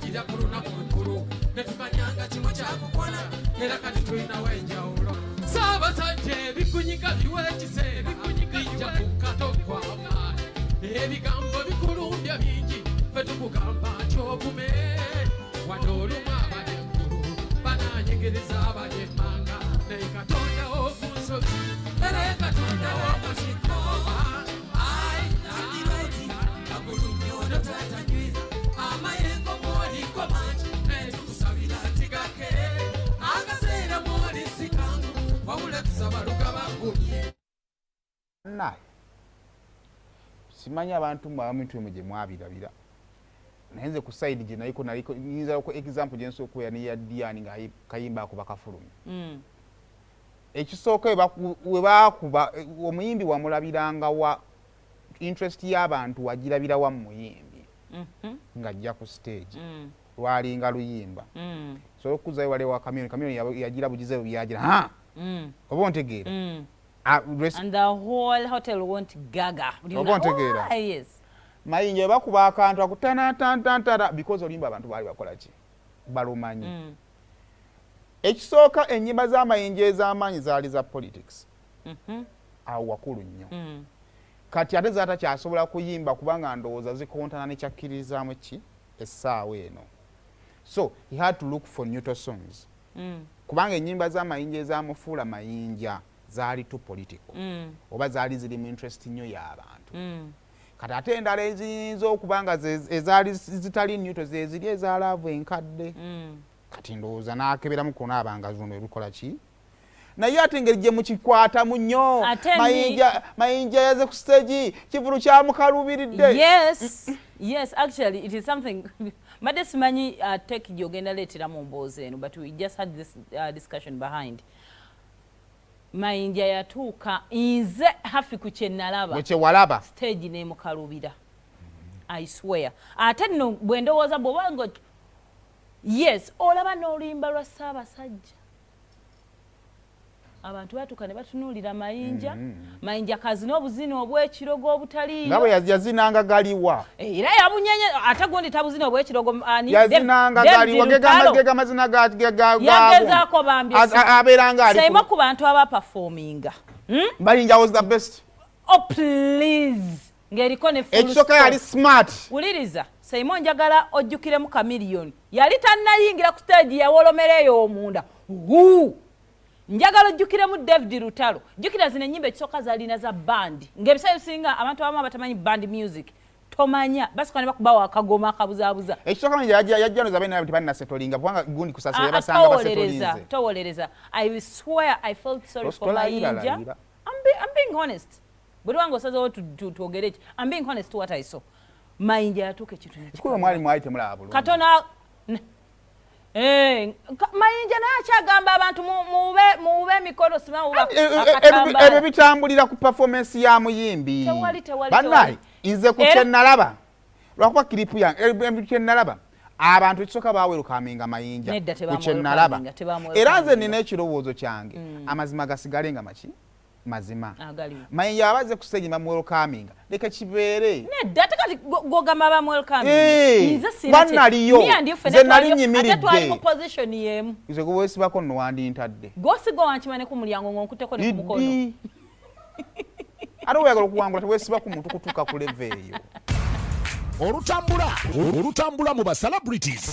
Tugira ku lunaku lukulu ne tumanyanga kimu kyakukwana, era kati tulinawo enjawulo. Saabasajja, ebikunyiga biwa ekiseera, bijja kukatogwamaanyi. Ebigambo bikulumbya bingi, fe tukugamba nti ogume. Wadde olumu abali eggulu bananyegereza, abali emmanga, naye Katonda w'oku nsozi era ye Katonda w'omu kikko. Landiroodi magulu nnyono tatanywera, amayengo mwoliko mangi, naye tukusabira tigake. Akaseera mwoli si kangu, wabula tusaba lugabagumye. Naye simanyi abantu mwe abamu nti mwe gye mwabirabira, naye nze ku side gye naliko, naliko nyinza ku example gye nsobola okubeera neya Diani nga kayimba ako bakafulumya. Ekisooka, we bakuba omuyimbi, wamulabiranga wa interest y'abantu, wagirabira wa muyimbi ng'ajja ku stage. Lwalinga luyimba. Sobola okukuzayo wali wa Chameleone. Chameleone yagira bugize byagira ha oba ontegeera. Ah, And the whole hotel went gaga. Oba ontegeera? Ah, yes. Mayinja bwe bakuba akantu akutanatantantara, because oluyimba abantu baali bakola ki, balumanyi. Ekisooka, ennyimba z'amayinja ez'amaanyi zaali za politics. Awo wakulu nnyo. Kati ate zaatakyasobola kuyimba kubanga ndowooza zikontana nekyakkirizaamu ki essaawa eno, so he had to look for neutral songs, kubanga ennyimba z'amayinja ezamufuula Mayinja zaali too political oba zaali ziri mu interest nnyo y'abantu. Kati ate endala eziyinza okuba nga ezaali zitali neutral zeziri eza love enkadde. Kati ndowooza n'akeberamu kunaabanga zuno ebikola ki, naye ate engeri gye mukikwatamu nnyo. Mayinja, Mayinja yaze ku stage, kivulu kyamukalubiridde. Yes, actually it is something mbadde simanyi take gyogenda leetera mu mboozi eno, but we just had this discussion behind. Mayinja yatuuka, nze hafi ku kye nalaba, bwe kyewalaba, stage nemukalubira, I swear. Ate nno bwe ndowooza, bw'oba nga yes olaba n'oluyimba lwa Ssaabasajja, abantu batuuka ne batunuulira Mayinja. Mayinja kazina obuzina obw'ekirogo obutaliiyo. Nga bwe yazinanga galiwa. Era yabunyenye, ate gundi tabuzina obw'ekirogo ani? Yazinanga David galiwa. Lutalo. Gega mazina Yagezaako bambi. Abeeranga ali Saimo ku bantu abaperforminga. Mayinja was the best. Oh please, ng'eriko ne full Ekisooka, stop. yali smart. Wuliriza Saimo, njagala ojjukiremu Chameleone yali tannayingira ku stage, yawolomera eyo omunda. Wuu! Njagala ojjukiremu David Lutalo. Jjukira zino ennyimba ekisooka zalina za band, ng'ebiseera ebisinga abantu abamu abatamanyi band music, tomanya basooka ne bakubawo akagoma akabuzaabuza. Ekisooka, Mayinja yajja noza benabe tebannasettlinga, kubanga gundi kusasira Ah, yabasanga towolereza, basettlinze. Towolereza. I swear I felt sorry for Tolayira, Mayinja. layira. I'm being honest. Bwe tuba nga osazeewo twogere ki, I'm being honest to what I saw. Mayinja yatuuka ekintu ne Ekikulu, mwali temulaba bulungi. Katona Mayinja naye akyagamba abantu muwube emikono, simanyi akatambaala. Ebyo bitambulira ku performance ya muyimbi. Tewali, tewali, Bannaye, tewali. nze ku kyenalaba, lwakuba clip yange, kyenalaba, abantu ekisooka bawelcominga Mayinja. Nedda, Ku kyenalaba. tebamuwelcominga, tebamuwelcominga. Era nze nina ekirowoozo kyange, amazima gasigale nga maki mazima. Agaliwo. Mayinja abaze ku stage bamuwelcominga, leka kibeere. Nedda, ate kati gwogamba bamuwelcominga? Eh, Nze sina bannaliyo. Nze nali nyimiridde. Ate twali mu position y'emu. Nze gwe weesibako nno wandintadde. Gwosiga wankima ne ku mulyango ng'onkutteko ne ku mukono. Didi ate oyagala okuwangula, teweesiba ku muntu kutuuka ku level eyo. Olutambula, olutambula mu ba celebrities.